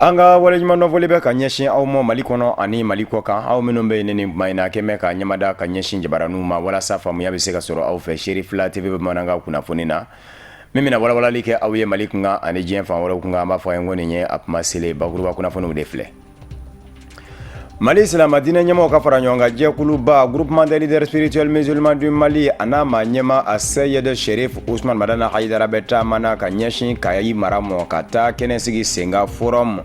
An ka waleɲumandɔnfoli bɛ ka ɲɛsin aw ma Mali kɔnɔ ani Mali kɔ kan, aw minnu bɛ yen nin tuma in na kɛmɛ bɛ ka ɲɛmada ka ɲɛsin jabaraninw ma walasa faamuya bɛ se ka sɔrɔ aw fɛ Serifila TV bamanankan kunnafoni na min bɛna walawalali kɛ aw ye Mali kunkan ani diɲɛ fan wɛrɛw kunkan. An b'a fɔ a ye ko nin ye a kuma selen bakuruba kunnafoniw de filɛ. Mali silamɛ diinɛ ɲɛmɔgɔw ka fara ɲɔgɔn kan jɛkuluba Groupement des leaders spirituels musulmans du Mali a n'a maa ɲɛmaa a Seyid Sherif Usman Madani Hayidara bɛ taama na ka ɲɛsin Kayi mara mɔ ka taa kɛnɛ sigi senkan forum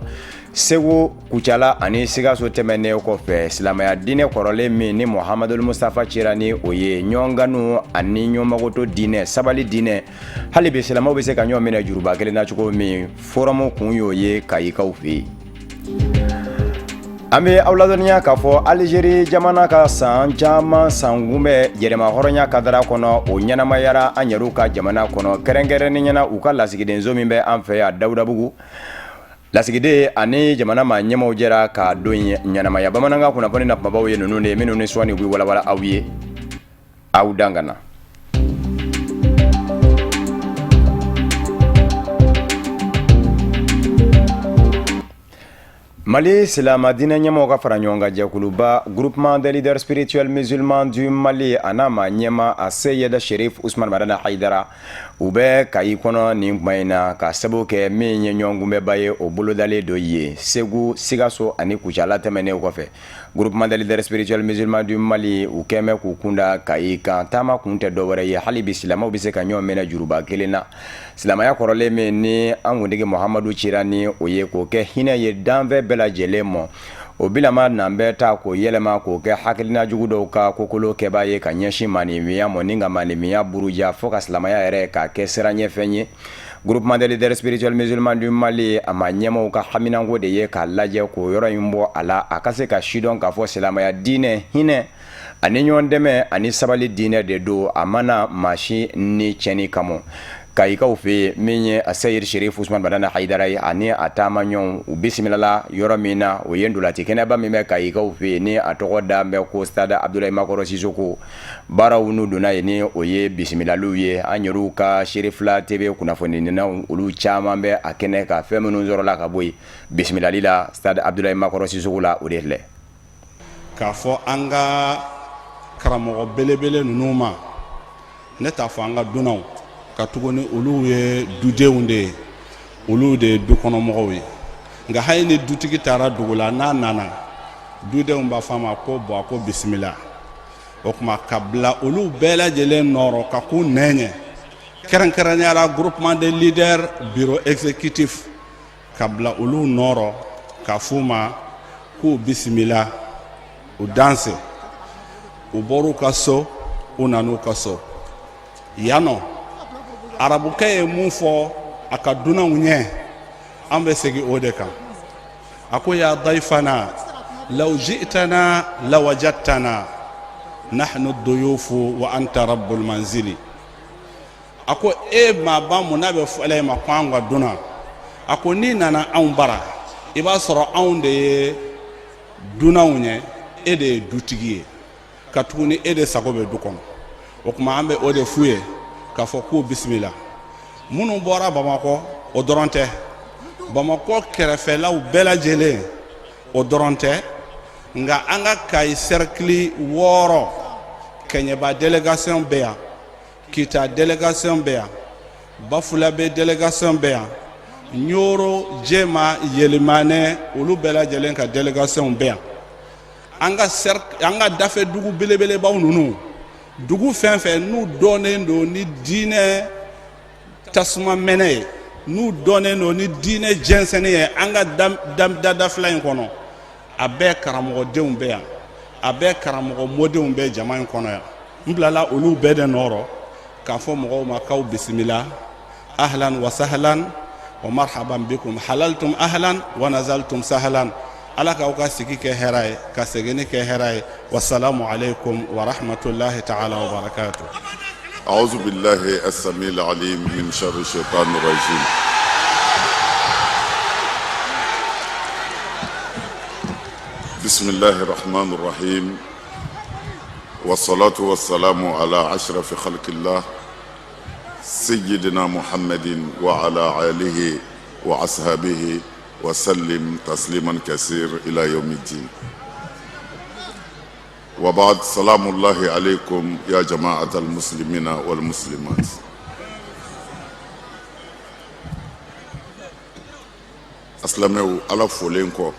Segu, Kucala ani Sikaso tɛmɛnen kɔfɛ. Silamɛya diinɛ kɔrɔlen min ni Muhamadul Mustafa cira ni o ye, ɲɔgɔnkanu ani ɲɔgɔnmagoto diinɛ, sabali diinɛ, hali bi silamɛw bɛ se ka ɲɔgɔn minɛ juruba kelen na cogo min, forum kun y'o ye Kayikaw fɛ yen. An bɛ aw ladɔnniya k'a fɔ Alizeri jamana ka san caman sankunbɛn yɛrɛmahɔrɔnya kadara kɔnɔ, o ɲɛnamayara an yɛrɛw ka jamana kɔnɔ, kɛrɛnkɛrɛnnenya na u ka lasigidenso min bɛ an fɛ yan Dawudabugu. Lasigiden ani jamana maa ɲɛmaaw jɛra ka don in ɲɛnamaya. Bamanankan kunnafoni na kumabaw ye ninnu de ye minnu ni sɔɔni u bɛ walawala aw ye. Aw dan ka na. Mali silamɛ diinɛ ɲɛmɔgɔw ka fara ɲɔgɔn kan jɛkuluba Groupement des leaders spirituels musulmans du Mali a n'a maa ɲɛmaa a Seyid Sherif Usman Madani Hayidara, u bɛ Kayi kɔnɔ nin tuma in na ka sababu kɛ min ye ɲɔgɔnkunbɛnba ye, o bolodalen dɔ ye Segu, Sikaso ani Kucala tɛmɛnen kɔfɛ. Groupement des leaders spirituels musulmans du Mali u kɛn bɛ k'u kunda Kayi kan. Taama kun tɛ dɔwɛrɛ ye, hali bi silamɛw bɛ se ka ɲɔgɔn minɛ juruba kelen na, silamɛya kɔrɔlen min ni an kuntigi Muhamadu cira ni o ye, k'o kɛ hinɛ ye danfɛn bɛɛ lajɛlen ma. O bilama nan bɛ ta k'o yɛlɛma k'o kɛ hakilina jugu dɔw ka kokolo kɛbaa ye ka ɲɛsin maaninfinya ma ni ka maaninfinya buruja fo ka silamɛya yɛrɛ k'a kɛ siranɲɛfɛn ye. Groupement des leaders spirituels musulmans du Mali a maa ɲɛmaaw ka haminanko de ye k'a lajɛ k'o yɔrɔ in bɔ a la, a ka se ka sidɔn k'a fɔ silamɛya diinɛ hinɛ ani ɲɔgɔn dɛmɛ ani sabali diinɛ de don, a ma na maa si ni tiɲɛni kama. Kayikaw fɛ yen, min ye a Seyid Sherif Usman Madani Hayidara ye ani a taamaɲɔgɔnw, u bisimilala yɔrɔ min na, o ye ntolaci kɛnɛba min bɛ Kayikaw fɛ yen ni a tɔgɔ da bɛ ko stade Abdulayi Makɔrɔ Sisoko. Baaraw n'u donna yen ni o ye bisimilaliw ye. An yɛrɛw ka Serifila TV kunnafonidinaw, olu caman bɛ a kɛnɛ kan. Fɛn minnu sɔrɔla ka bɔ yen bisimilali la stade Abdulayi Makɔrɔ Sisoko la, o de filɛ. K'a fɔ an ka karamɔgɔ belebele ninnu ma, ne t'a fɔ an ka dunanw, ka tuguni olu ye dudenw de ye, olu de ye dukɔnɔmɔgɔw ye. Nka hali ni dutigi taara dugu la, n'a nana, dudenw b'a fɔ a ma ko bɔn, ko bisimila. O tuma ka bila olu bɛɛ lajɛlen nɔrɔ ka k'u nɛ ɲɛ, kɛrɛnkɛrɛnnenya la groupement des leaders bureau exécutif, ka bila olu nɔrɔ k'a f'u ma k'u bisimila, u danse. U bɔr'u ka so, u nan'u ka so yan nɔ. Arabukɛ ye mun fɔ a ka dunanw ɲɛ, an bɛ segin o de kan. A ko: ya dayfana law ji'tana lawajadtana nahnu duyufu wa anta rabbul manzili. A ko e maaba mun n'a bɛ fɔ e ma ko an ka dunan, a ko n'i nana anw bara, i b'a sɔrɔ anw de ye dunanw ye, e de ye dutigi ye, ka tuguni e de sago bɛ du kɔnɔ. O tuma an bɛ o de f'u ye k'a fɔ k'u bisimila. Minnu bɔra Bamakɔ, o dɔrɔn tɛ, Bamakɔ kɛrɛfɛlaw bɛɛ lajɛlen, o dɔrɔn tɛ, nka an ka Kayi sɛrikili 6, Kɛɲɛba délégation bɛ yan, Kita délégation bɛ yan, Bafulabe délégation bɛ yan, Ɲoro, Jema, Yelimanɛ, olu bɛɛ lajɛlen ka délégation bɛ yan. An ka an ka dafɛ dugu belebelebaw ninnu, dugu fɛn fɛn n'u dɔnnen don ni diinɛ tasuma mɛnɛ ye, n'u dɔnnen don ni diinɛ jɛnsɛnni ye, an ka dadafila in kɔnɔ, a bɛɛ karamɔgɔdenw bɛ yan, a bɛɛ karamɔgɔ mɔdenw bɛ jama in kɔnɔ yan. N bilala olu bɛɛ de nɔrɔ k'a fɔ mɔgɔw ma k'aw bisimila, ahlan wa sahlan wa marhaban bikum, halaltum ahlan wa nazaltum sahlan. Ala k'aw ka sigi kɛ hɛrɛ ye, ka seginni kɛ hɛrɛ ye. Wasalamu aleykum wa rahmatulahi taala wa barakatu. أعوذ بالله السميع العليم من شر الشيطان الرجيم بسم الله الرحمن الرحيم والصلاة والسلام على أشرف خلق الله سيدنا محمد وعلى آله وأصحابه. وسلم تسليما كثير إلى يوم الدين وبعد سلام الله عليكم يا جماعة المسلمين والمسلمات Asilamɛw ala folen kɔ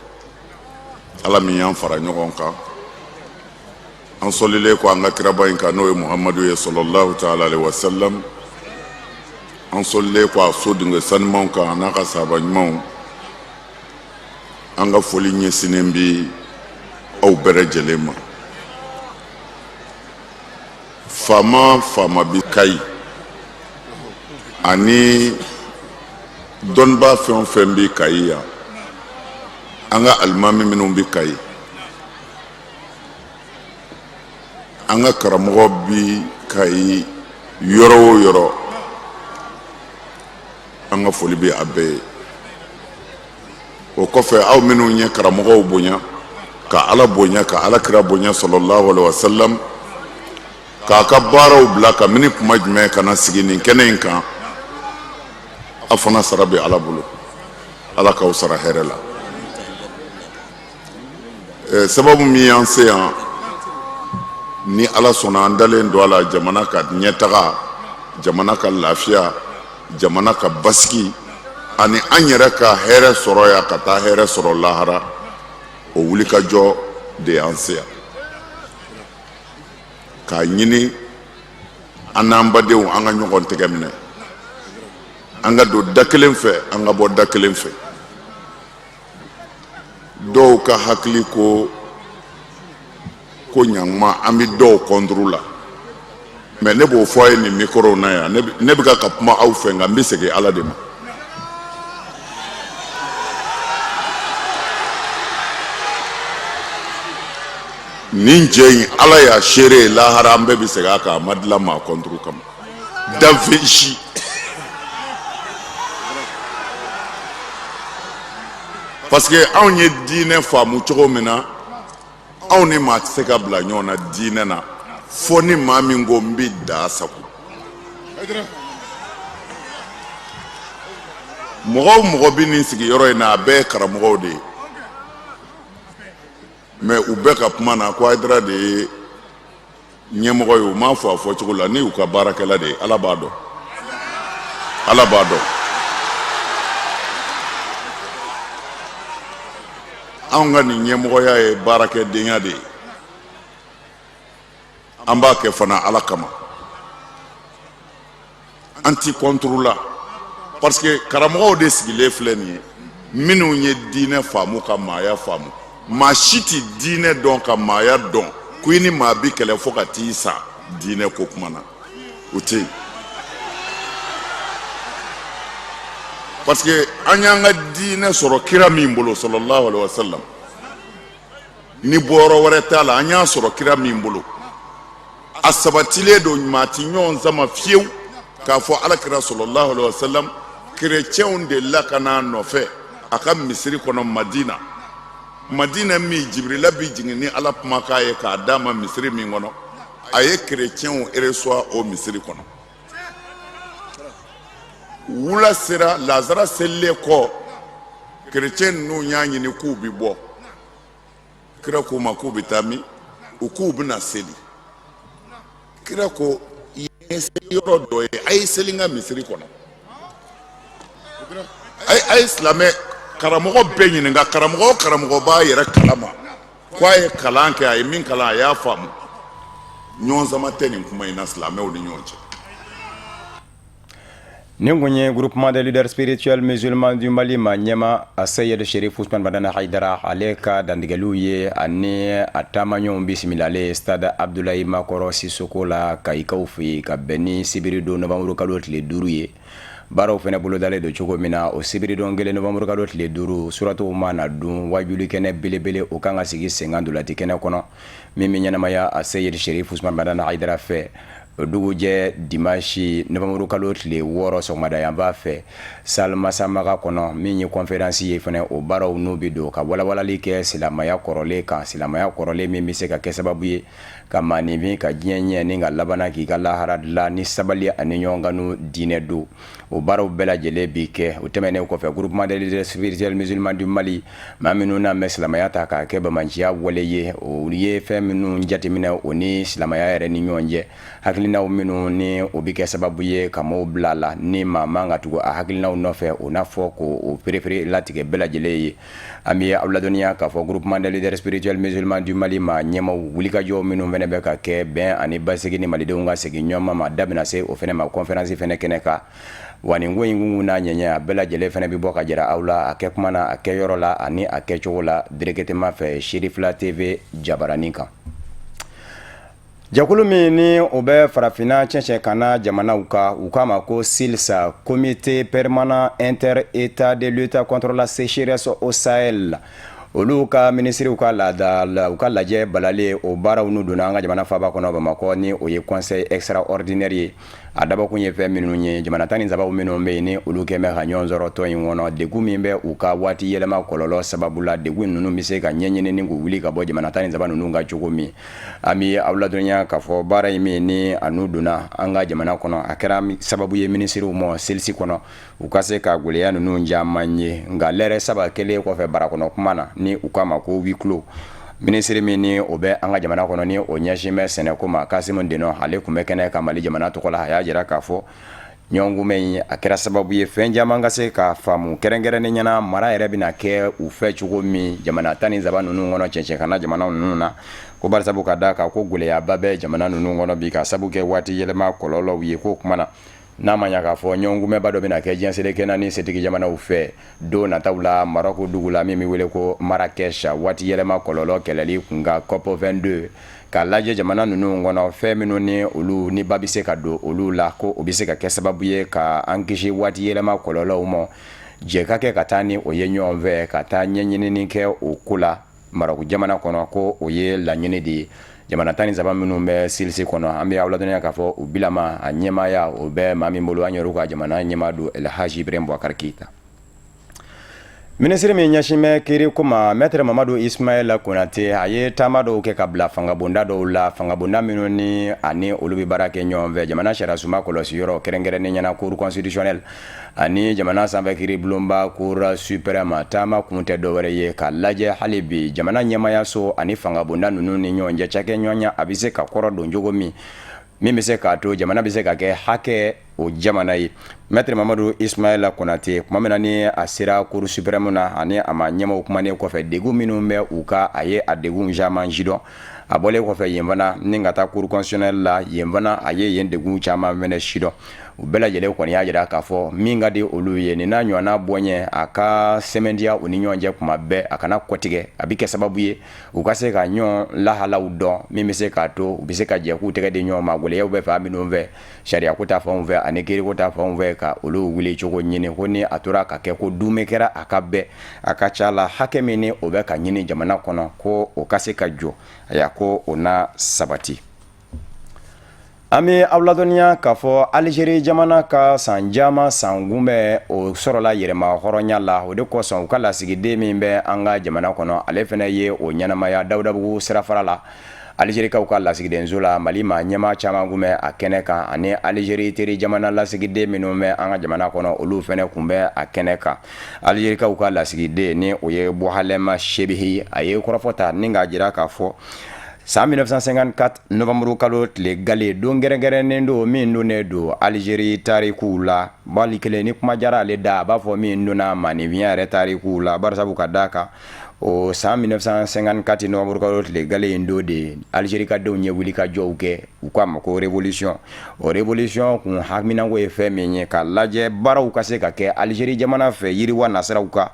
ala min y'an fara ɲɔgɔn kan an sɔlilen kɔ an ka kiraba in kan n'o ye muhamadu ye sɔlɔlahu taala alaihi wasallam an sɔlilen kɔ a so denkɛ sanumanw kan a n'a ka sahaba ɲumanw an ka foli ɲɛsinnen bi aw bɛɛ lajɛlen ma faama faama bi kayi ani dɔnnibaa fɛn o fɛn bi kayi yan an ka alimami minnu bi kayi an ka karamɔgɔ bi kayi yɔrɔ o yɔrɔ an ka foli bɛ a bɛɛ ye o kɔfɛ aw minnu ye karamɔgɔw bonya ka ala bonya ka ala kira bonya sɔlɔlahu alaihi wasallam k'a ka baaraw bila kabini kuma jumɛn ka na sigi nin kɛnɛ in kan aw fana sara bɛ ala bolo ala k'aw sara hɛrɛ la sababu min y'an se yan ni ala sɔnna an dalen don a la jamana ka ɲɛtaga jamana ka lafiya jamana ka basigi ani an yɛrɛ ka hɛrɛ sɔrɔ yan ka taa hɛrɛ sɔrɔ lahara o wulikajɔ de y'an se yan k'a ɲini an n'an badenw an ka ɲɔgɔn tɛgɛ minɛ an ka don da kelen fɛ an ka bɔ da kelen fɛ dɔw ka hakili ko ko ɲanguma an bɛ dɔw kɔnturu la mɛ ne b'o fɔ a ye nin mikɔrɔw na yan ne bɛ ka kuma aw fɛ nka n bɛ segin ala de ma nin jɛ in ala y'a seere ye lahara an bɛɛ bɛ segin a kan a ma dilan maa kɔnturu kama danfɛn si parce que anw ye diinɛ faamu cogo min na anw ni maa tɛ se ka bila ɲɔgɔn na diinɛ na fo ni maa min ko n bɛ da sago mɔgɔ o mɔgɔ bɛ nin sigiyɔrɔ in na a bɛɛ ye karamɔgɔw de ye mɛ u bɛɛ ka kuma na ko hayidara de ye ɲɛmɔgɔ ye u m'a fɔ a fɔcogo la ne y'u ka baarakɛla de ye ala b'a dɔn ala b'a dɔn anw ka nin ɲɛmɔgɔya ye baarakɛdenya de ye an b'a kɛ fana ala kama an ti kɔnturu la parce que karamɔgɔw de sigilen filɛ nin ye minnu ye diinɛ faamu ka maaya faamu maa si ti diinɛ dɔn ka maaya dɔn ko i ni maa bi kɛlɛ fo ka t'i sa diinɛ ko kuma na o tɛ yen parce que an y'an ka diinɛ sɔrɔ kira min bolo sɔlɔlahu alaihi wasallam ni bɔyɔrɔ wɛrɛ t'a la an y'a sɔrɔ kira min bolo a sabatilen don maa ti ɲɔgɔn sama fiyewu k'a fɔ ala kira sɔlɔlahu alaihi wasallam kerecɛnw delila ka n'a nɔfɛ a ka misiri kɔnɔ madina madina min jibirila bi jigin ni ala kumakan ye k'a d'a ma misiri min kɔnɔ a ye kerecɛnw reçoit o misiri kɔnɔ wula sera lazara selilen kɔ kerecɛn ninnu y'a ɲini k'u bi bɔ kira k'u ma k'u bɛ taa min u k'u bɛna seli kira ko yen ye seli yɔrɔ dɔ ye a ye seli n ka misiri kɔnɔ a ye silamɛ karamɔgɔ bɛɛ ɲininka karamɔgɔ o karamɔgɔ b'a yɛrɛ kalama ko a ye kalan kɛ a ye min kalan a y'a faamu ɲɔgɔn sama tɛ nin kuma in na silamɛw ni ɲɔgɔn cɛ. Nin kun ye groupement des leaders spirituels musulmans du Mali maa ɲɛmaa a Seyid Cherif Ousmane Madani Haidara ale ka dantigɛliw ye ani a taamaɲɔgɔnw bisimilalen stade Abdoulaye Makɔrɔ Sisoko la Kayikaw fɛ yen ka bɛn ni sibiridon novembre kalo tile 5 ye baaraw fana bolodalen don cogo min na o sibiridon kelen novembre kalo tile 5 suratow mana dun wajuli kɛnɛ belebele o kan ka sigi senkan ntolaci kɛnɛ kɔnɔ min bɛ ɲɛnamaya a Seyid Cherif Ousmane Madani Haidara fɛ. O dugujɛ dimanche novembre kalo tile 6 sɔgɔmada yanfan fɛ, salle Masamaga kɔnɔ, min ye conférence ye fana, o baaraw n'u bɛ don ka walawalali kɛ silamɛya kɔrɔlen kan, silamɛya kɔrɔlen min bɛ se ka kɛ sababu ye ka maaninfin ka diɲɛ ɲɛ ni ka labanna k'i ka lahara dilan ni sabali ani ɲɔgɔnkanu diinɛ don. O baaraw bɛɛ lajɛlen bi kɛ. O tɛmɛnen kɔfɛ, Groupement des leaders spirituels musulmans du Mali, maa minnu n'an bɛ silamɛya ta k'a kɛ banbaanciya wale ye, olu ye fɛn minnu jateminɛ o ni silamɛya yɛrɛ ni ɲɔgɔn cɛ, hakilinaw minnu ni o bɛ kɛ sababu ye ka maaw bila a la ni maa man ka tugu a hakilinaw nɔfɛ, o n'a fɔ k'o perepere latigɛ bɛɛ lajɛlen ye. An bɛ aw ladɔnniya k'a fɔ Groupement des leaders spirituels musulmans du Mali maa ɲɛmaw, wulikajɔ minnu fana bɛ ka kɛ bɛn ani basigi ni malidenw ka segin ɲɔgɔn ma, da bɛna se o fana ma conférence fana kɛnɛ kan. Wa nin ko in kun n'a ɲɛɲɛ, a bɛɛ lajɛlen fana bɛ bɔ ka jira aw la, a kɛ kuma na, a kɛ yɔrɔ la ani a kɛcogo la, directement fɛ Sherifila TV jabaranin kan. Jɛkulu min ni o bɛ farafinna cɛncɛn kana jamanaw kan, u k'a ma ko CILSS, Comité permanent inter-État de lutte contre la sécheresse au Sahel, olu ka minisiriw ka laada u ka lajɛ balalen, o baaraw n'u donna an ka jamana faaba kɔnɔ Bamakɔ, ni o ye conseil extraordinaire ye. A dabɔkun ye fɛn minnu ye, jamana 13 minnu bɛ yen ni olu kɛn bɛ ka ɲɔgɔn sɔrɔ tɔn in kɔnɔ, degun min bɛ u ka waati yɛlɛma kɔlɔlɔ sababu la, degun ninnu bɛ se ka ɲɛɲini ni k'u wuli ka bɔ jamana 13 ninnu kan cogo min. An bɛ aw ladɔnniya k'a fɔ baara in min ni a n'u donna an ka jamana kɔnɔ, a kɛra sababu ye minisiriw ma CILSS kɔnɔ, u ka se ka gɛlɛya ninnu caman ye. Nka lɛrɛ 3 kelen kɔfɛ barakɔnɔ kuma na, ni u k'a ma ko huis clos, minisiri min ni o bɛ an ka jamana kɔnɔ, ni o ɲɛsin bɛ sɛnɛko ma, Kasimu Deno, ale tun bɛ kɛnɛ kan Mali jamana tɔgɔ la. A y'a jira k'a fɔ ɲɔgɔnkunbɛn in a kɛra sababu ye fɛn caman ka se ka faamu, kɛrɛnkɛrɛnnen ɲɛna mara yɛrɛ bɛna kɛ u fɛ cogo min jamana 13 ninnu kɔnɔ, cɛncɛnkanna jamana ninnu na, ko barisabu ka da kan ko gɛlɛyaba bɛ jamana ninnu kɔnɔ bi ka sabu kɛ waati yɛlɛma kɔlɔlɔw ye. Ko kuma na, n'a ma ɲa k'a fɔ ɲɔgɔnkunbɛnba dɔ bɛna kɛ diɲɛ seleke naani setigi jamanaw fɛ don nataw la Marɔku dugu la, min bɛ wele ko Marrakech, waati yɛlɛma kɔlɔlɔ kɛlɛli kunkan, COP 22, k'a lajɛ jamana ninnu kɔnɔ fɛn minnu ni olu ni ba bɛ se ka don olu la, ko o bɛ se ka kɛ sababu ye ka an kisi waati yɛlɛma kɔlɔlɔw ma, jɛ ka kɛ ka taa ni o ye ɲɔgɔn fɛ, ka taa ɲɛɲinini kɛ o ko la Marɔku jamana kɔnɔ, ko o ye laɲini de ye jamana 13 minnu bɛ CILSS kɔnɔ. An bɛ aw ladɔnniya k'a fɔ u bilama a ɲɛmaaya o bɛ maa min bolo, an yɛrɛ ka jamana ɲɛmaa don, El Hadji Ibrahim Boubacar Keïta. Minisiri min ɲɛsin bɛ kiiri ko ma, Maître Mamadu Ismaël Konate, a ye taama dɔw kɛ ka bila fangabonda dɔw la, fangabonda minnu ni ani olu bɛ baara kɛ ɲɔgɔn fɛ, jamana sariyasunba kɔlɔsi yɔrɔ, kɛrɛnkɛrɛnnen ɲɛna Cour constitutionnelle ani jamana sanfɛ kiiribulonba Cour suprême. Taama kun tɛ dɔwɛrɛ ye k'a lajɛ hali bi jamana ɲɛmayaso ani fangabonda ninnu ni ɲɔgɔn cɛ cakɛɲɔgɔnya a bɛ se ka kɔrɔ don cogo min, min bɛ se k'a to jamana bɛ se ka kɛ hakɛ o jamana ye. Maître Mamadu Ismaël Konate, tuma min na ni a sera Cour suprême na, ani a ma ɲɛmaw kumanen kɔfɛ degun minnu bɛ u kan, a ye a degun caman sidɔn. A bɔlen kɔfɛ yen fana ni ka taa Cour constitutionnelle la, yen fana a ye yen degun caman fana sidɔn. U bɛɛ lajɛlen kɔni y'a jira k'a fɔ min ka di olu ye, nin n'a ɲɔgɔnna bɔɲɛ a ka sɛmɛntiya u ni ɲɔgɔn cɛ kuma bɛɛ, a kana kɔtigɛ, a bɛ kɛ sababu ye u ka se ka ɲɔgɔn lahalaw dɔn, min bɛ se k'a to u bɛ se ka jɛ k'u tɛgɛ di ɲɔgɔn ma gɛlɛyaw bɛ fan minnu fɛ, sariyako ta fanw fɛ ani kiiriko ta fanw fɛ, ka olu wuli cogo ɲini. Ko ni a tora ka kɛ ko duumɛ kɛra a ka bɛɛ, a ka ca la hakɛ min ni o bɛ ka ɲini jamana kɔnɔ, ko o ka se ka jɔ, ayiwa, ko o na sabati. An bɛ aw ladɔnniya k'a fɔ Alizeri jamana ka san caman san kunbɛn o sɔrɔla yɛrɛma hɔrɔnya la. O de kosɔn u ka lasigiden min bɛ an ka jamana kɔnɔ, ale fana ye o ɲɛnamaya Dawudabugu sirafara la, Alizerikaw ka lasigidenso la. Mali maa ɲɛmaa caman kun bɛ a kɛnɛ kan, ani Alizeri teri jamana lasigiden minnu bɛ an ka jamana kɔnɔ, olu fana kun bɛ a kɛnɛ kan. Alizerikaw ka lasigiden, ni o ye Buhalɛma Sebihi, a ye kɔrɔfɔ ta ni k'a jira k'a fɔ san 1954 novembre kalo tile gale don kɛrɛnkɛrɛnnen don min donnen don Alizeri tarikuw la. Bali kelen ni kuma jara ale da, a b'a fɔ min donna maaninfinya yɛrɛ tarikuw la, barisabu ka d'a kan o san 1954 novembre kalo tile gale in don de Alizeri ka denw ye wuli ka jɔw kɛ, u k'a ma ko révolution. O révolution kun haminanko ye fɛn min ye, k'a lajɛ baaraw ka se ka kɛ Alizeri jamana fɛ yiriwa nasiraw kan.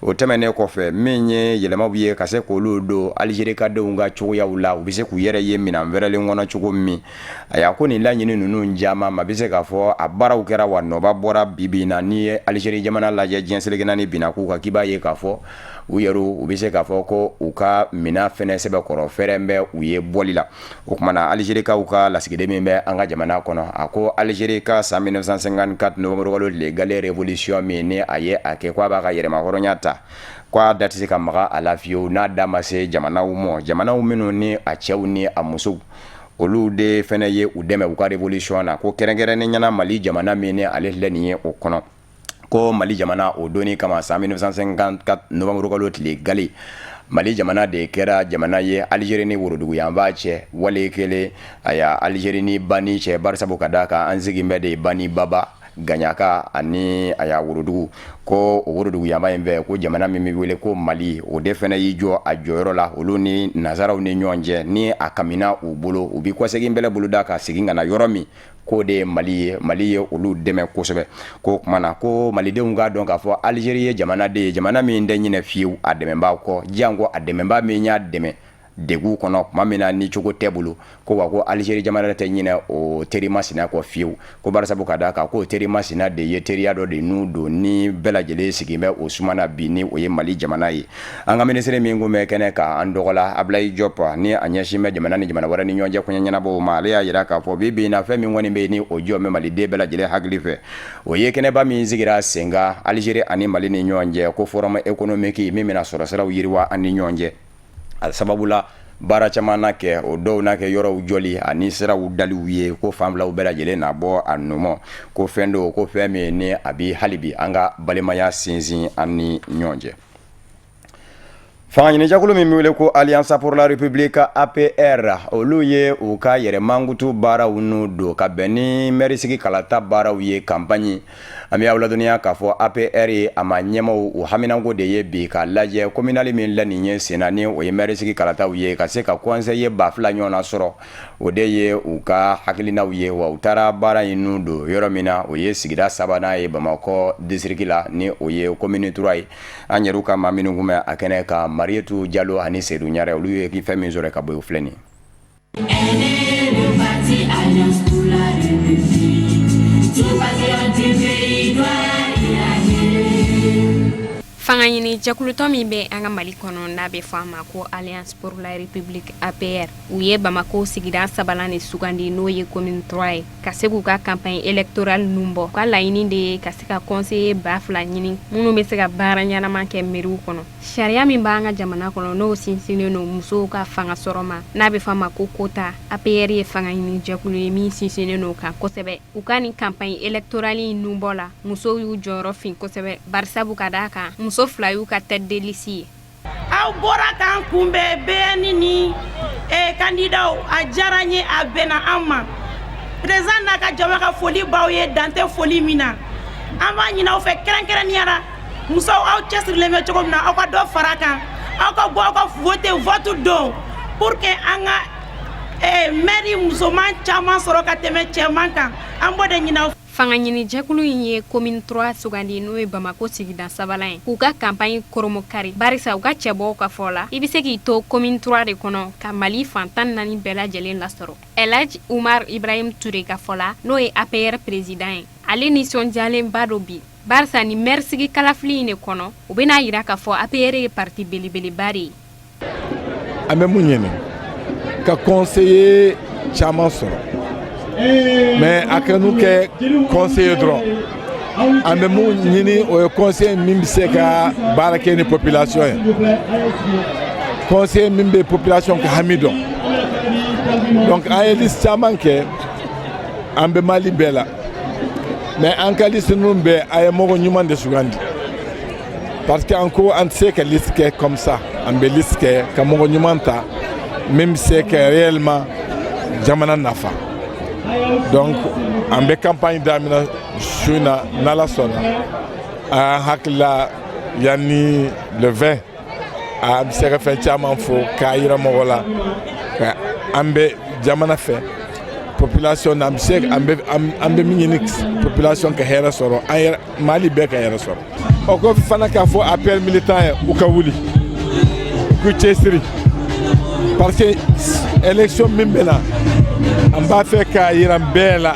O tɛmɛnen kɔfɛ, min ye yɛlɛmaw ye ka se k'olu don Alizeri ka denw ka cogoyaw la, u bɛ se k'u yɛrɛ ye minɛn fɛrɛlen kɔnɔ cogo min. A ko nin laɲini ninnu caman ma bɛ se k'a fɔ a baaraw kɛra, wa nɔba bɔra. Bi bi in na, n'i ye Alizeri jamana lajɛ diɲɛ seleke naani binna k'u kan, k'i b'a ye k'a fɔ U yɛrɛ u bɛ se k'a fɔ ko u ka minɛn fɛnɛ sɛbɛkɔrɔ fɛrɛn bɛ u ye bɔli la. O tuma na, Alizerikaw ka lasigiden min bɛ an ka jamana kɔnɔ, a ko Alizeri ka san 1954 novembre kalo tile gale révolution min ni a ye a kɛ ko a b'a ka yɛrɛmahɔrɔnya ta, ko a da tɛ se ka maga a la fiyewu n'a da ma se jamanaw ma, jamanaw minnu ni a cɛw ni a musow, olu de fɛnɛ ye u dɛmɛ u ka révolution na, ko kɛrɛnkɛrɛnnenya na Mali jamana min ni ale filɛ nin ye o kɔnɔ, ko Mali jamana o donni kama san 1954 novembre kalo tile gale, Mali jamana de kɛra jamana ye Alizeri ni woroduguyanfan cɛ, wale kelen aya Alizeri ni bani cɛ, barisabu ka d'a kan an sigin bɛ de bani baba gaɲaka ani aya worodugu, ko o woroduguyanfan in fɛ, ko jamana min bɛ wele ko Mali, o de fɛnɛ y'i jɔ a jɔyɔrɔ la olu ni nansaraw ni ɲɔgɔn cɛ, ni a kamina u bolo, u bɛ kɔsegin bɛlɛ boloda ka segin ka na yɔrɔ min, k'o de ye Mali ye. Mali ye olu dɛmɛ kosɛbɛ. Ko tuma na, ko malidenw k'a dɔn k'a fɔ Alizeri ye jamana de ye, jamana min tɛ ɲinɛ fiyewu a dɛmɛbaa kɔ, janko a dɛmɛbaa min y'a dɛmɛ degun kɔnɔ tuma min na ni cogo tɛ bolo, ko wa ko Alizeri jamana tɛ ɲinɛ o teri masina kɔ fiyewu, ko barisabu ka d'a kan k'o teri masina de ye teriya dɔ de n'u don ni bɛɛ lajɛlen sigin bɛ o suma na bi, ni o ye Mali jamana ye. An ka minisiri min kun bɛ kɛnɛ kan an dɔgɔ la, Ablaye Diop, ni a ɲɛsin bɛ jamana ni jamana wɛrɛ ni ɲɔgɔn cɛ koɲɛ ɲɛnabɔw ma, ale y'a jira k'a fɔ bi bi in na, fɛn min kɔni bɛ yen ni o jɔ bɛ maliden bɛɛ lajɛlen hakili fɛ, o ye kɛnɛba min sigira sen kan Alizeri ani Mali ni ɲɔgɔn cɛ, ko forum économique min bɛna sɔrɔsiraw yiriwa an ni ɲɔgɔn cɛ. A sababu la, baara caman na kɛ, o dɔw n'a kɛ yɔrɔw jɔli ani siraw daliw ye, ko fan filaw bɛɛ lajɛlen na bɔ a nɔmɔ, ko fɛn don, ko fɛn min ni a bi hali bi an ka balimaya sinsin an ni ɲɔgɔn cɛ. Fanga ɲinijɛkulu min bɛ wele ko Alliance pour la République, APR, olu ye u ka yɛrɛ mankutu baaraw n'u don ka bɛn ni mɛrisigi kalata baaraw ye, campagne. An bɛ aw ladɔnniya k'a fɔ APR ye a ma ɲɛmaw, u haminanko de ye bi k'a lajɛ communale min la nin ye senna, ni o ye mɛrisigi kalataw ye, ka se ka conseiller 2000 ɲɔgɔn na sɔrɔ, o de ye u ka hakilinaw ye. Wa u taara baara in n'u don yɔrɔ min na, o ye sigida sabanan ye Bamakɔ district la, ni o ye commune 3 ye. An yɛrɛ ka maa minnu kun bɛ a kɛnɛ kan, Marietu Jalo ani Seydou Ɲare, olu ye fɛn min sɔrɔ ka bɔ o filɛ nin. Fanga ɲini jɛkulutɔn min bɛ an ka Mali kɔnɔ, n'a bɛ fɔ a ma ko Alliance pour la République, APR, u ye Bamakɔ sigida sabanan de sugandi, n'o ye commune 3 ye, ka se k'u ka campagne électorale nun bɔ. U ka laɲini de ye ka se ka conseiller 2000 ɲini minnu bɛ se ka baara ɲɛnama kɛ mairie kɔnɔ. Sariya min b'an ka jamana kɔnɔ, n'o sinsinnen don musow ka fanga sɔrɔ ma, n'a bɛ fɔ a ma ko quota, APR ye fanga ɲini jɛkulu ye min sinsinnen don kan kosɛbɛ. U ka nin campagne électorale in nunbɔ la, musow y'u jɔyɔrɔ fin kosɛbɛ, barisabu ka d'a kan muso fila y'u ka tête de liste ye. Aw bɔra k'an kunbɛn BN ni kandidaw, a diyara n ye, a bɛnna an ma. Président n'a ka jama ka foli b'aw ye, dan tɛ foli min na. An b'a ɲini aw fɛ, kɛrɛnkɛrɛnnenya la musow, aw cɛsirilen bɛ cogo min na, aw ka dɔ fara a kan, aw ka bɔ aw ka vote vote don pour que an ka maire musoman caman sɔrɔ ka tɛmɛ cɛman kan. An b'o de ɲini aw. Fanga ɲini jɛkulu in ye commune 3 sugandi, n'o ye Bamakɔ sigida sabanan ye, k'u ka campagne koromokari, barisa u ka cɛbɔw ka fɔ la, i bɛ se k'i to commune 3 de kɔnɔ ka Mali fan 14 bɛɛ lajɛlen lasɔrɔ. Elhadj Umar Ibrahim Ture ka fɔ la, n'o ye APR président ye, ale nisɔndiyalenba don bi, barisa ni maire sigi kalafili in de kɔnɔ, u bɛna yira k'a fɔ APR ye parti belebeleba de ye. An bɛ mun ɲini? Ka conseiller caman sɔrɔ, mais a kan'u kɛ conseiller dɔrɔn. An bɛ mun ɲini? O ye conseiller min bɛ se ka baara kɛ ni population ye, conseiller min bɛ population ka hami dɔn. Donc an ye liste caman kɛ, an bɛ Mali bɛɛ la, mais an ka liste ninnu bɛɛ, a ye mɔgɔ ɲuman de sugandi, parce que an ko an tɛ se ka liste kɛ comme ça. An bɛ liste kɛ ka mɔgɔ ɲuman ta min bɛ se ka réellement jamana nafa. Donc an bɛ campagne daminɛ su in na, n'Ala sɔnna. An hakili la, yanni le 20, an bɛ se ka fɛn caman fɔ k'a yira mɔgɔ la ka an bɛ jamana fɛ, population na. An bɛ se an bɛ min ɲini, population ka hɛrɛ sɔrɔ, an yɛrɛ Mali bɛɛ ka hɛrɛ sɔrɔ. O kɔfɛ fana, k'a fɔ APR militant ye, u ka wuli k'u cɛsiri, parce que élection min bɛ na, an b'a fɛ k'a yira bɛɛ la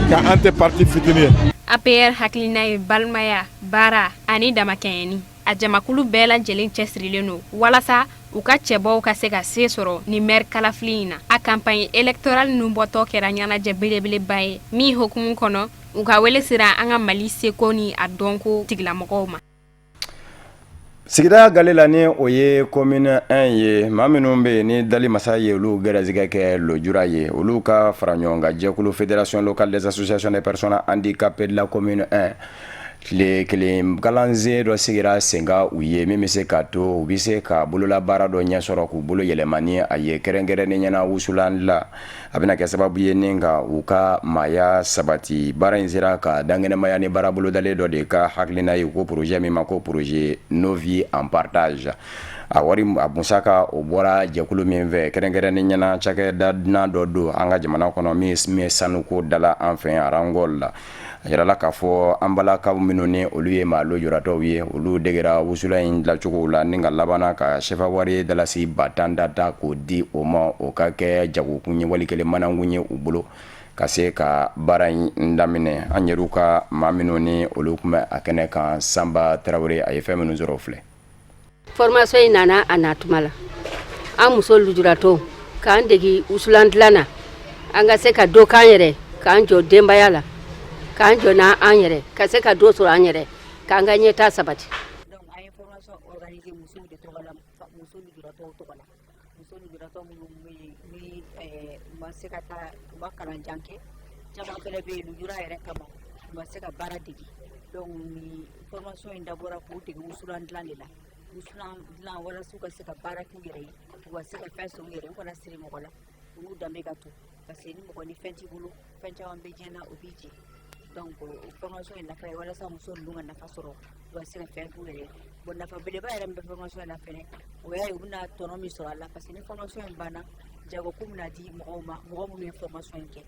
ka an tɛ parti fitinin ye. APR hakilina ye balimaya, baara ani damakɛɲɛni. A jamakulu bɛɛ lajɛlen cɛsirilen don walasa u ka cɛbɔw ka se ka se sɔrɔ ni maire kalafili in na. A campagne électorale ninnu bɔtɔ kɛra ɲɛnajɛ belebeleba ye min hukumu kɔnɔ, u ka wele sera an ka Mali seko ni a dɔnko tigilamɔgɔw ma. Sigida gale la, ni o ye commune 1 ye, maa minnu bɛ yen ni dali masa ye olu gɛrɛsɛgɛ kɛ lojura ye, olu ka fara ɲɔgɔn kan jɛkulu Fédération locale des associations des personnes handicapées de la commune 1, tile kelen kalansen dɔ sigira sen kan u ye min bɛ se ka to u bɛ se ka bololabaara dɔ ɲɛ sɔrɔ k'u bolo yɛlɛma ni a ye, kɛrɛnkɛrɛnnen ɲɛna wusulan dilan. A bɛna kɛ sababu ye ni ka u ka maaya sabati. Baara in sera ka dankɛnɛmaya ni baara bolodalen dɔ de ka hakilina ye, ko projet min ma ko projet Nos vies en partage. A wari, a musaka, o bɔra jɛkulu min fɛ, kɛrɛnkɛrɛnnen ɲɛna cakɛda dunan dɔ don an ka jamana kɔnɔ min ye sanuko dala an fɛ Rangol la. A yirala k'a fɔ an balakaw minnu ni olu ye maa lujuratɔw ye, olu degera wusulan in dilancogo la ni ka labanna ka sefa wari dalasi 10,000 da ta k'o di o ma, o ka kɛ jagokun ye wali kelen manankun ye u bolo ka se ka baara in daminɛ. An yɛrɛw ka maa minnu ni olu tun bɛ a kɛnɛ kan, Sanba Tarawele, a ye fɛn minnu sɔrɔ o filɛ. Formation in nana a na tuma la, an muso lujuratɔw k'an degi wusulan dilan na, an ka se ka dɔ k'an yɛrɛ, k'an jɔ denbaya la, k'an jɔ n'an yɛrɛ, ka se ka dɔ sɔrɔ an yɛrɛ, k'an ka ɲɛtaa sabati. Donc an ye formation organiser musow de tɔgɔ la, muso lujuratɔw tɔgɔ la, muso lujuratɔ minnu bɛ yen ni u ma se ka taa, u ma kalan jan kɛ, caman fɛnɛ bɛ yen lujura yɛrɛ kama u ma se ka baara degi. Donc ni formation in dabɔra k'u dege wusulan dilan de la, wusulan dilan walasa u ka se ka baara k'u yɛrɛ ye, u ka se ka fɛn sɔrɔ u yɛrɛ ye, u kana siri mɔgɔ la, u n'u danbe ka to, parce que ni mɔgɔ ni fɛn t'i bolo, fɛn caman bɛ diɲɛ na o b'i jɛ. Donc formation in nafa ye walasa muso ninnu ka nafa sɔrɔ, u ka se ka fɛn k'u yɛrɛ ye. Bon, nafa beleba yɛrɛ min bɛ formation in na fɛnɛ, o y'a ye u bɛna tɔnɔ min sɔrɔ a la, parce que ni formation in banna, jagokun bɛna di mɔgɔw ma, mɔgɔ minnu ye formation in kɛ,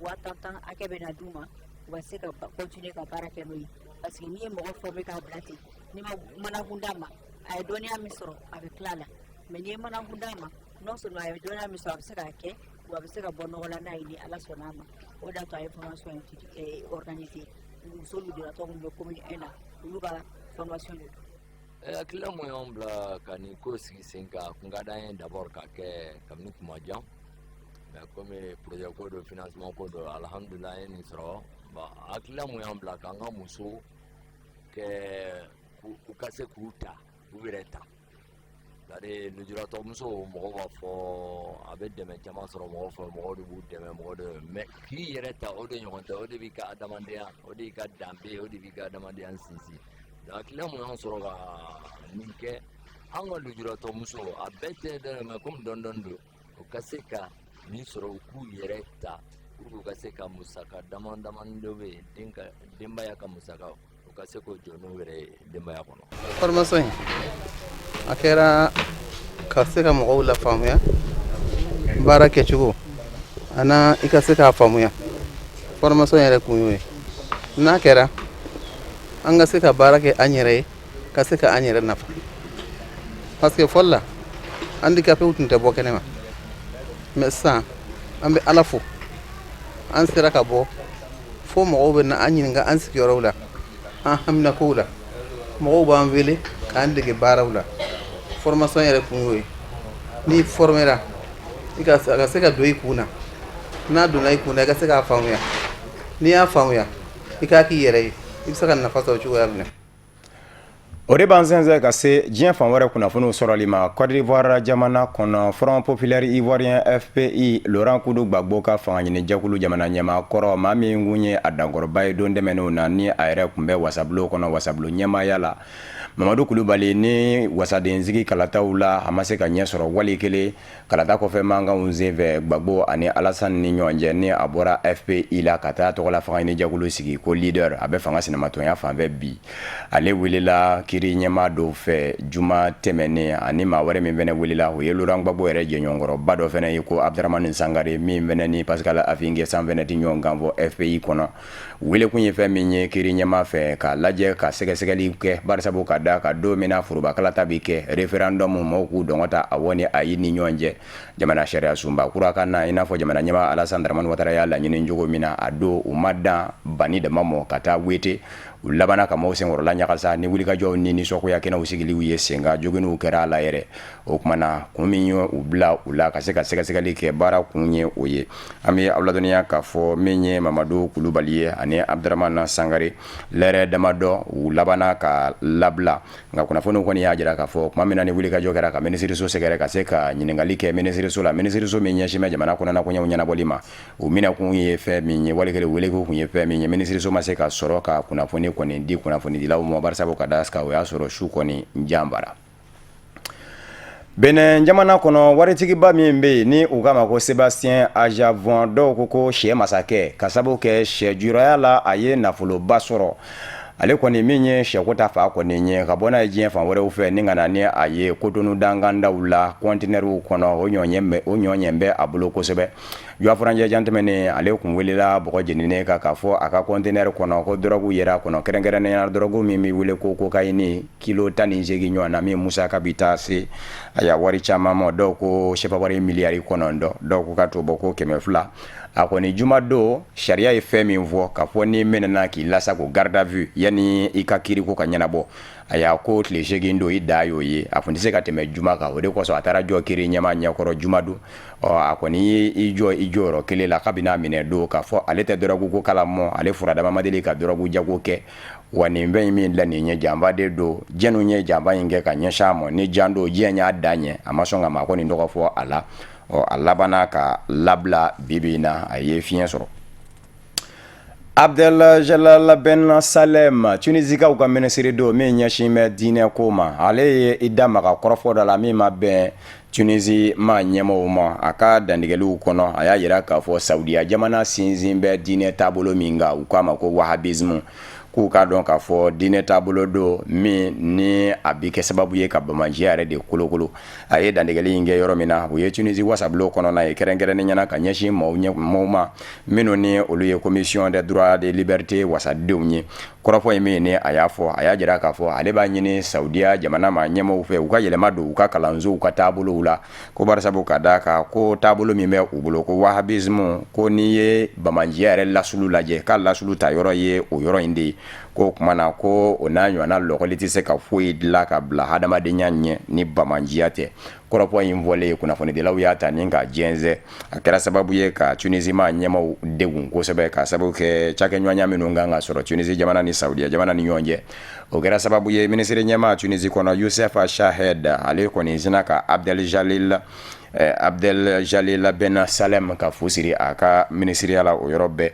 10,000 tan hakɛ bɛna d'u ma, u ka se ka continuer ka baara kɛ n'o ye. Parce que n'i ye mɔgɔ former k'a bila ten, n'i ma manakun d'a ma, a ye dɔnniya min sɔrɔ, a bɛ tila a la. Mais n'i ye manakun d'a ma, non seulement a ye dɔnniya min sɔrɔ, a bɛ se k'a kɛ wa a bɛ se ka bɔ nɔgɔ la n'a ye, ni Ala sɔnna a ma. O de y'a to a ye formation in organiser muso lujuratɔ minnu bɛ commune 1 na, olu ka formation de don. Hakilina mun y'anw bila ka nin ko sigi sen kan, a kun ka d'an ye d'abord ka kɛ kabini kuma jan, mais komi projet ko don, financement ko don, alhamdulilah, an ye nin sɔrɔ. Bon, hakilina mun y'an bila k'an ka muso kɛ u ka se k'u ta, u yɛrɛ ta, c'est à dire lujuratɔ muso, mɔgɔw b'a fɔ a bɛ dɛmɛ caman sɔrɔ mɔgɔw fɛ, mɔgɔw de b'u dɛmɛ, mɔgɔ de, mais k'i yɛrɛ ta, o de ɲɔgɔn tɛ. O de b'i ka adamadenya, o de y'i ka danbe, o de b'i ka adamadenya sinsin. Donc hakilina mun y'an sɔrɔ ka nin kɛ, an ka lujuratɔ muso, a bɛɛ tɛ dɛ, mais komi dɔɔni dɔɔni don, u ka se ka nin sɔrɔ, u k'u yɛrɛ ta pour que u ka se ka musaka dama damani dɔ bɛ yen, den ka denbaya ka musaka, u ka se k'o jɔ n'u yɛrɛ ye denbaya kɔnɔ. Formation in a kɛra ka se ka mɔgɔw la faamuya baara kɛcogo ana i ka se k'a faamuya. Formation yɛrɛ kun y'o ye. N'a kɛra an ka se ka baara kɛ an yɛrɛ ye, ka se ka an yɛrɛ nafa, parce que fɔlɔ la handicapéw tun tɛ bɔ kɛnɛ ma, mais sisan an bɛ Ala fo, an sera ka bɔ fo mɔgɔw bɛ na an ɲininka an sigiyɔrɔw la, an haminakow la, mɔgɔw b'an wele k'an dege baaraw la. Formation yɛrɛ kun y'o ye. N'i formera, i ka a ka se ka don i kun na, n'a donna i kun na, i ka se k'a faamuya, n'i y'a faamuya, i k'a k'i yɛrɛ ye, i bɛ se ka nafa sɔrɔ cogoya min na. O de b'an sɛnsɛn ka se diɲɛ fan wɛrɛ kunnafoniw sɔrɔli ma. Côte d'Ivoire jamana kɔnɔ, Front populaire ivoirien, FPI, Laurent Koudou Gbagbo ka fanga ɲini jɛkulu jamana ɲɛmaa kɔrɔ, maa min kun ye a dankɔrɔba ye don tɛmɛnenw na, ni a yɛrɛ tun bɛ wasabulon kɔnɔ, wasabulon ɲɛmaaya la, Mamadu Kulubali, ni wasadensigi kalataw la a ma se ka ɲɛ sɔrɔ wali kelen kalata kɔfɛ mankanw senfɛ Gbagbo ani Alassane ni ɲɔgɔn cɛ, ni a bɔra FPI la ka taa tɔgɔla fanga ɲini jɛkulu sigi ko leader, a bɛ fanga sinamatɔnya fanfɛ bi. Ale welela kiri ɲɛmaa dɔw fɛ juma tɛmɛnen, ani maa wɛrɛ min fɛnɛ welela, o ye Laurent Gbagbo yɛrɛ jɛɲɔgɔnkɔrɔba dɔ fɛnɛ ye ko Abdramane Sangare, min fɛnɛ ni Pascal Affi N'Guessan fɛnɛ tɛ ɲɔgɔn kan fɔ FPI kɔnɔ. Welekun ye fɛn min ye kiri ɲɛmaa fɛ, k'a lajɛ ka sɛgɛsɛgɛli kɛ, barisabu ka da ka don min na foroba kalata bɛ kɛ, référendum, mɔgɔw k'u dɔngɔ ta awɔ ni ayi ni ɲɔgɔn cɛ, jamana sariya sunba kura ka na, i n'a fɔ jamana ɲɛmaa Alassane Dramane Ouattara y'a laɲini cogo min na. A don u ma dan banni dama mɔ ka taa wete. U labanna ka maaw senkɔrɔla ɲagasa ni wulikajɔw ni nisɔngoya kɛnɛw sigiliw ye sen kan, joginniw kɛra a la yɛrɛ. O tuma na, kun min ye u bila u la ka se ka sɛgɛsɛgɛli kɛ, baara kun ye o ye. An bɛ aw ladɔnniya k'a fɔ min ye Mamadu Kulubali ye ani Abdramane Sangare, lɛrɛ damadɔ u labanna ka labila. Nka kunnafoniw kɔni y'a jira k'a fɔ tuma min na ni wulikajɔ kɛra ka minisiriso sɛgɛrɛ ka se ka ɲininkali kɛ minisiriso la, minisiriso min ɲɛsin bɛ jamana kɔnɔna koɲɛw ɲɛnabɔli ma, U minɛkun ye fɛn min ye, wali kelen welekun kun ye fɛn min ye, minisiriso ma se ka sɔrɔ ka kunnafoni kɔni di kunnafonidilaw ma, barisabu ka da kan o y'a sɔrɔ su kɔni janbara. Benin jamana kɔnɔ, waritigiba min bɛ yen ni u k'a ma ko Sébastien Ajavon, dɔw ko sɛ masakɛ, ka sabu kɛ sɛ juraya la a ye nafoloba sɔrɔ. Ale kɔni min ye sɛko ta fa kɔni ye ka bɔ n'a ye diɲɛ fan wɛrɛw fɛ ni ka na ni a ye Kotonu dankandaw la kɔntinɛriw kɔnɔ, o ɲɔ ɲɛ bɛ a bolo kosɛbɛ. Juwa furancɛ jan tɛmɛnen, ale kun welela bɔgɔ jeninen kan k'a fɔ a ka kɔntinɛri kɔnɔ ko dɔrɔgu yera a kɔnɔ, kɛrɛnkɛrɛnnenya dɔrɔgu min bɛ wele ko kokayini kilo 18 ɲɔgɔn na, min musaka bɛ taa se a ya wari caman ma. Dɔw ko sefa wari miliyari 9, dɔw ko ka t'o bɔ ko 200. A kɔni jumadon, sariya ye fɛn min fɔ k'a fɔ n'i minɛna k'i lasago garde à vue yanni i ka kiiriko ka ɲɛnabɔ, a y'a ko tile 8 don, i da y'o ye, a tun tɛ se ka tɛmɛ juma kan. O de kosɔn a taara jɔ kiiri ɲɛmaa ɲɛkɔrɔ jumadon. Ɔ a kɔni ye i jɔ i jɔyɔrɔ kelen la kabini a minɛ don k'a fɔ ale tɛ dɔrɔgu ko kalama, ale furadama ma deli ka dɔrɔgu jago kɛ, wa nin fɛn in min bila nin ye janfa de don. Jɛnw ye janfa in kɛ ka ɲɛsin a ma ni jan don, diɲɛ y'a da ɲɛ, a ma sɔn ka maa kɔni tɔgɔ fɔ a la. Ɔ a labanna ka labila. Bi bi in na, a ye fiɲɛ sɔrɔ. Abdel Jalal Ben Salem, Tunisikaw ka minisiri don min ɲɛsin bɛ diinɛ ko ma, ale ye i da maga kɔrɔfɔ dɔ la min ma bɛn Tunisi maa ɲɛmɔgɔw ma. A ka dantigɛliw kɔnɔ, a y'a jira k'a fɔ Saudiya jamana sinsin bɛ diinɛ taabolo min kan, u k'a ma ko wahabisme, k'u k'a dɔn k'a fɔ diinɛ taabolo don min ni a bɛ kɛ sababu ye ka banbaanciya yɛrɛ de kolokolo. A ye dantigɛli in kɛ yɔrɔ min na, o ye Tunisi wasabulon kɔnɔna ye, kɛrɛnkɛrɛnnenya na ka ɲɛsin maaw ma minnu ni olu ye commission des droits de liberté wasadenw ye. Kɔrɔfɔ in min ni a y'a fɔ, a y'a jira k'a fɔ ale b'a ɲini Saudiya jamana maa ɲɛmɔgɔw fɛ, u ka yɛlɛma don u ka kalansow ka taabolow la, ko barisabu ka d'a kan ko taabolo min bɛ u bolo ko wahabisme, ko n'i ye banbaanciya yɛrɛ lasulu lajɛ, k'a lasulu ta yɔrɔ ye o yɔrɔ in de ye. Ko o tuma na ko o n'a ɲɔgɔnna lɔgɔli tɛ se ka foyi dilan ka bila hadamadenya ɲɛ ni banbaanciya tɛ. Kɔrɔfɔ in fɔlen, kunnafonidilaw y'a ta ni ka jɛnsɛn. A kɛra sababu ye ka Tunisi maa ɲɛmaaw degun kosɛbɛ, ka sababu kɛ cakɛɲɔgɔnya minnu kan ka sɔrɔ Tunisi jamana ni Saudiya jamana ni ɲɔgɔn cɛ. O kɛra sababu ye minisiri ɲɛmaa Tunisi kɔnɔ, Youssef Chahed, ale kɔni sinna ka Abdel Jalil Ben Salem ka fu siri a ka minisiriya la o yɔrɔ bɛɛ,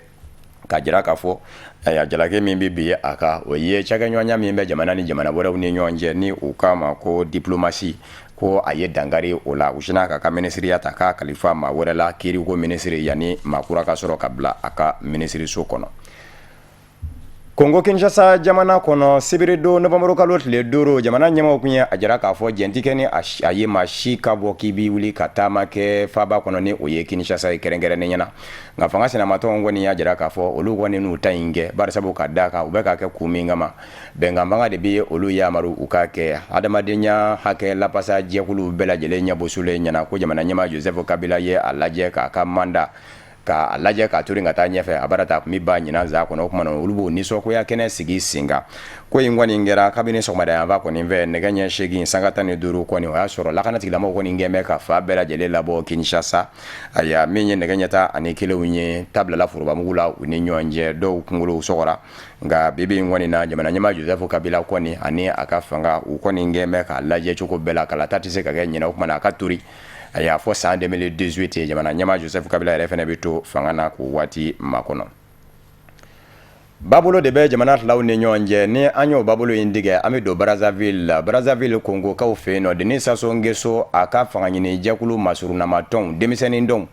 k'a jira k'a fɔ ayiwa jalaki min bɛ bi a kan, o ye cakɛɲɔgɔnya min bɛ jamana ni jamana wɛrɛw ni ɲɔgɔn cɛ ni u k'a ma ko diplomatie, ko a ye dankari o la. U sinna k'a ka minisiriya ta k'a kalifa maa wɛrɛ la, kiiriko minisiri, yanni maa kura ka sɔrɔ ka bila a ka minisiriso kɔnɔ. Kongo Kinshasa jamana kɔnɔ, sibiridon nowanburu kalo tile 5, jamana ɲɛmaaw tun ye a jira k'a fɔ jɛn tɛ kɛ ni a ye maa si ka bɔ k'i b'i wuli ka taama kɛ faaba kɔnɔ, ni o ye Kinshasa ye kɛrɛnkɛrɛnnenya na. Nka fanga sinamatɔnw kɔni y'a jira k'a fɔ olu kɔni n'u ta in kɛ, barisabu ka d'a kan u bɛ k'a kɛ kun min kama, bɛnkan fanga de bɛ olu yamaru u k'a kɛ. Adamadenya hakɛ lapasa jɛkulu bɛɛ lajɛlen ɲɛbɔsulen ɲɛna ko jamana ɲɛmaa Joseph Kabila ye a lajɛ k'a ka mandat k'a lajɛ k'a turi ka taa ɲɛfɛ. A bara ta tun bɛ ba ɲinan za kɔnɔ. O tuma na, olu b'o nisɔngoya kɛnɛ sigi sen kan. Ko in kɔni kɛra kabini sɔgɔmada yanfan kɔni fɛ, nɛgɛ ɲɛ 8:15 kɔni, o y'a sɔrɔ lakanatigilamaw kɔni kɛn bɛ ka fan bɛɛ lajɛlen labɔ Kinshasa. Ayiwa, min ye nɛgɛ ɲɛ 11 ye, tabilala forobamugu la u ni ɲɔgɔn cɛ, dɔw kunkolow sɔgɔra. Nka bi bi in kɔni na, jamana ɲɛmaa Joseph Kabila kɔni ani a ka fanga, u kɔni kɛn bɛ k'a lajɛ cogo bɛɛ la, kalata tɛ se ka kɛ ɲinan. O tuma na, a ka tori a y'a fɔ san 2018, jamana ɲɛmaa Joseph Kabila yɛrɛ fana bɛ to fanga na k'o waati makɔnɔ. Babolo de bɛ jamana filaw ni ɲɔgɔn cɛ. Ni an y'o babolo in tigɛ, an bɛ don Brazzaville la. Brazzaville, Kongokaw fɛ yen nɔ, Denis Sassou Nguesso a ka fanga ɲini jɛkulu masurunnamatɔnw, denmisɛnnin dɔw,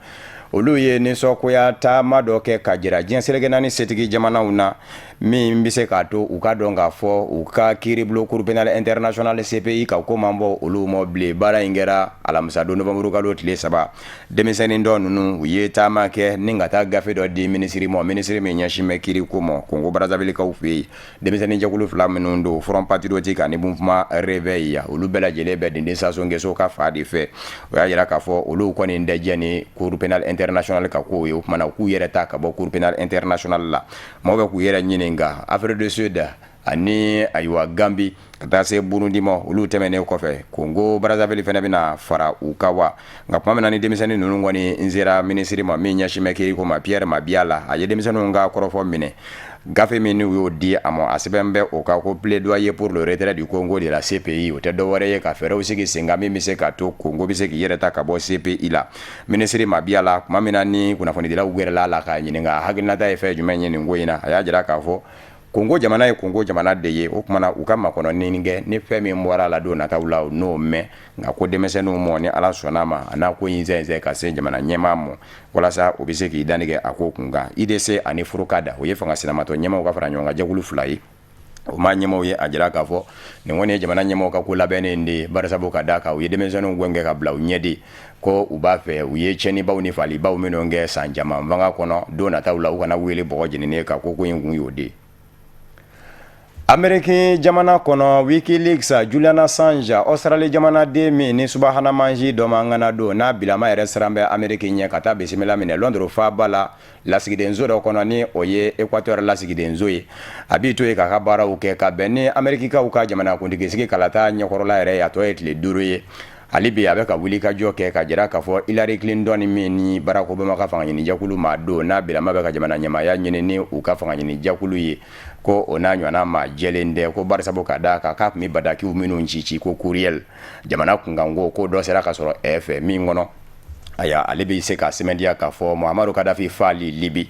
olu ye nisɔngoya taama dɔ kɛ ka jira diɲɛ seleke naani setigi jamanaw na, min bɛ se k'a to u ka dɔn k'a fɔ u ka kiiribulon Cour pénale internationale CPI ka ko man bɔ olu ma bilen. Baara in kɛra alamisadon nowanburu kalo tile 3. Denmisɛnnin dɔ ninnu, u ye taama kɛ ni ka taa gafe dɔ di minisiri ma, minisiri min ɲɛsin bɛ kiiri ko ma Kongo Brazzavillekaw fɛ yen. Denmisɛnnin jɛkulu fila minnu don, Front patriotique ani Mouvement Réveil, olu bɛɛ lajɛlen bɛ Denis Sassou Nguesso ka fa de fɛ. O y'a jira k'a fɔ olu kɔni tɛ jɛn ni Cour pénale internationale ka kow ye. O tuma na u k'u yɛrɛ ta ka bɔ Cour pénale internationale la. Maaw bɛ k'u yɛrɛ ɲininka Afrique du Sud ani ayiwa Gambie ka taa se Burundi ma, olu tɛmɛnen kɔfɛ, Congo Brazzaville fana bɛna fara u kan wa? Nka tuma min na ni denmisɛnnin ninnu kɔni n sera minisiri ma min ɲɛsin bɛ kiiriko ma, Pierre Mabiala, a ye denmisɛnninw ka kɔrɔfɔ minɛ. Gafe min n'u y'o di a ma, a sɛbɛn bɛ o kan ko plaidoyer pour le retrait du Congo de la CPI. O tɛ dɔwɛrɛ ye ka fɛɛrɛw sigi sen kan min bɛ se ka to Congo bɛ se k'i yɛrɛ ta ka bɔ CPI la. Minisiri Mabiala, tuma min na ni kunnafonidilaw gɛrɛla a la k'a ɲininka a hakilinata ye fɛn jumɛn ye nin ko in na, a y'a jira k'a fɔ Kongo jamana ye Kongo jamana de ye. O tuma na u ka makɔnɔni kɛ, ni fɛn min bɔra a la don nataw la, n'o mɛn. Nka ko denmisɛnninw mɔ, ni Ala sɔnna a ma, a n'a ko in sɛnsɛn ka se jamana ɲɛmaa ma walasa o bɛ se k'i dantigɛ a ko kunkan. UDC ani FROCAD, o ye fanga sinamatɔ ɲɛmaaw ka fara ɲɔgɔn kan jɛkulu fila ye, o maa ɲɛmaaw ye a jira k'a fɔ nin kɔni ye jamana ɲɛmaaw ka ko labɛnnen de ye, barisabu ka d'a kan u ye denmisɛnninw gɛn ka bila u ɲɛ de ko u b'a fɛ u ye tiɲɛnibaw ni faalibaw minnu kɛ san caman fanga kɔnɔ, don nataw la u kana wele bɔgɔ jeninen kan. Ko ko in kun y'o de ye. Ameriki jamana kɔnɔ, Wikileaks Julian Assange, Australie jamanaden min ni subahana mansin dɔ man ŋana don, n'a bilama yɛrɛ siran bɛ Ameriki ɲɛ ka taa bisimila minɛ Londres faaba la, lasigidenso dɔ kɔnɔ ni o ye Equateur lasigidenso ye. A b'i to yen k'a ka baaraw kɛ ka bɛn ni Amerikikaw ka jamanakuntigisigi kalata ɲɛkɔrɔla yɛrɛ ye. A tɔ ye tile 5 ye. Hali bi a bɛ ka wuli ka jɔ kɛ ka jira k'a fɔ Hillary Clinton min ni Barack Obama ka fangaɲinijɛkulu maa don, n'a bilama bɛ ka jamana ɲɛmaaya ɲini ni u ka fangaɲinijɛkulu ye, ko o n'a ɲɔgɔnna maa jɛlen tɛ, ko barisabu ka d'a kan k'a tun bɛ batakiw minnu ci ci ko courriel jamana kunkanko, ko dɔ sera ka sɔrɔ ɛ fɛ min kɔnɔ. Aya, ale bɛ se ka sɛmɛntiya k'a fɔ Muhammadu Kadafi faali Libi,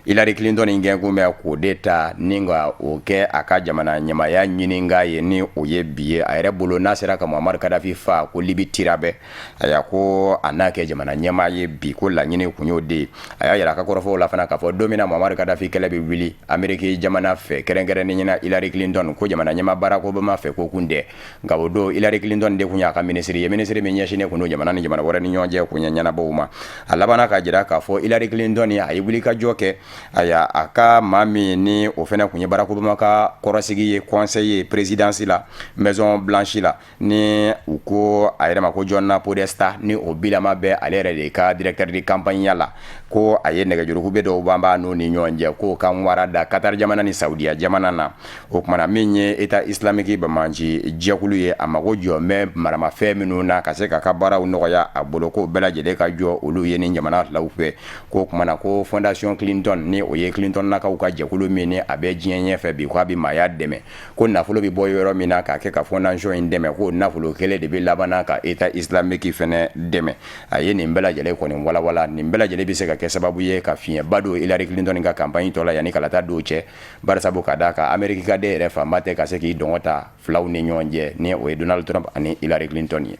Hillary Clinton gɛnkun bɛ k'o de ta ni ka o kɛ a ka jamana ɲɛmaaya ɲininka ye ni o ye bi ye. A yɛrɛ bolo, n'a sera ka Muhammadu Kadafi fa, ko Libi tira bɛɛ. Aya, ko a n'a kɛ jamana ɲɛmaa ye bi, ko laɲini kun y'o de ye. A y'a yira a ka kɔrɔfɔw la fana k'a fɔ don min na Muhammadu Kadafi kɛlɛ bɛ wuli Ameriki jamana fɛ, kɛrɛnkɛrɛnnen na Hillary Clinton, ko jamana ɲɛmaa Barack Obama fɛ ko kun tɛ. Nka o don Hillary Clinton de kun y'a ka minisiri ye, minisiri min ɲɛsinnen kun don jamana ni jamana wɛrɛ ni ɲɔgɔn cɛ koɲɛ ɲɛnabɔw ma. A labanna k'a jira k'a fɔ Hillary Clinton, a ye wulikajɔ kɛ. Aya, a ka maa min ni o fana kun ye Barack Obama ka kɔrɔsigi ye, conseiller présidence la, Maison Blanche la, ni u ko a yɛrɛ ma ko John Podesta, ni o bilama bɛ ale yɛrɛ de ka directeur de campagne la, ko a ye nɛgɛjurukube dɔw banba n'u ni ɲɔgɔn cɛ k'o ka wara da Qatar jamana ni Saudiya jamana na. O tuma na min ye État islamique banbaanci jɛkulu ye, a mago jɔ bɛ maramafɛn minnu na ka se k'a ka baaraw nɔgɔya a bolo, k'o bɛɛ lajɛlen ka jɔ olu ye ni jamana filaw fɛ. K'o tuma na ko Fondation Clinton, ni o ye Clinton nakaw ka jɛkulu min ni a bɛ diɲɛ ɲɛfɛ bi, k'a bɛ maaya dɛmɛ, ko nafolo bɛ bɔ yɔrɔ min na k'a kɛ ka fondation in dɛmɛ, k'o nafolo kelen de bɛ laban ka État islamique fɛnɛ dɛmɛ. A ye nin bɛɛ lajɛlen kɔni walawala. Nin bɛɛ lajɛlen bɛ se ka kɛ sababu ye ka fiɲɛba don Hillary Clinton ka campagne tɔ la yanni kalata don cɛ, barisabu ka d'a kan Ameriki ka den yɛrɛ fanba tɛ ka se k'i dɔngɔ ta filaw ni ɲɔgɔn cɛ, ni o ye Donald Trump ani Hillary Clinton ye.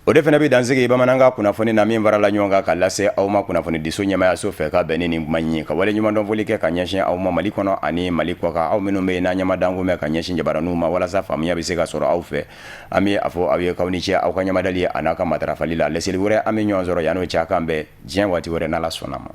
O de fana bɛ dansigi bamanankan kunnafoni na min farala ɲɔgɔn kan ka lase aw ma kunnafonidiso ɲɛmaayaso fɛ ka bɛn ni nin kuma in ye. Ka waleɲumandɔn foli kɛ ka ɲɛsin aw ma Mali kɔnɔ ani Mali kɔkan, aw minnu bɛ yen n'a ɲɛmadanko mɛn ka ɲɛsin jabaraninw ma walasa faamuya bɛ se ka sɔrɔ aw fɛ. An bɛ a fɔ aw ye k'aw ni ce aw ka ɲɛmadali ye a n'a ka matarafali la. Laseli wɛrɛ, an bɛ ɲɔgɔn sɔrɔ. Yan'o cɛ, a k'an bɛn diɲɛ waati wɛrɛ n'Ala sɔnna ma.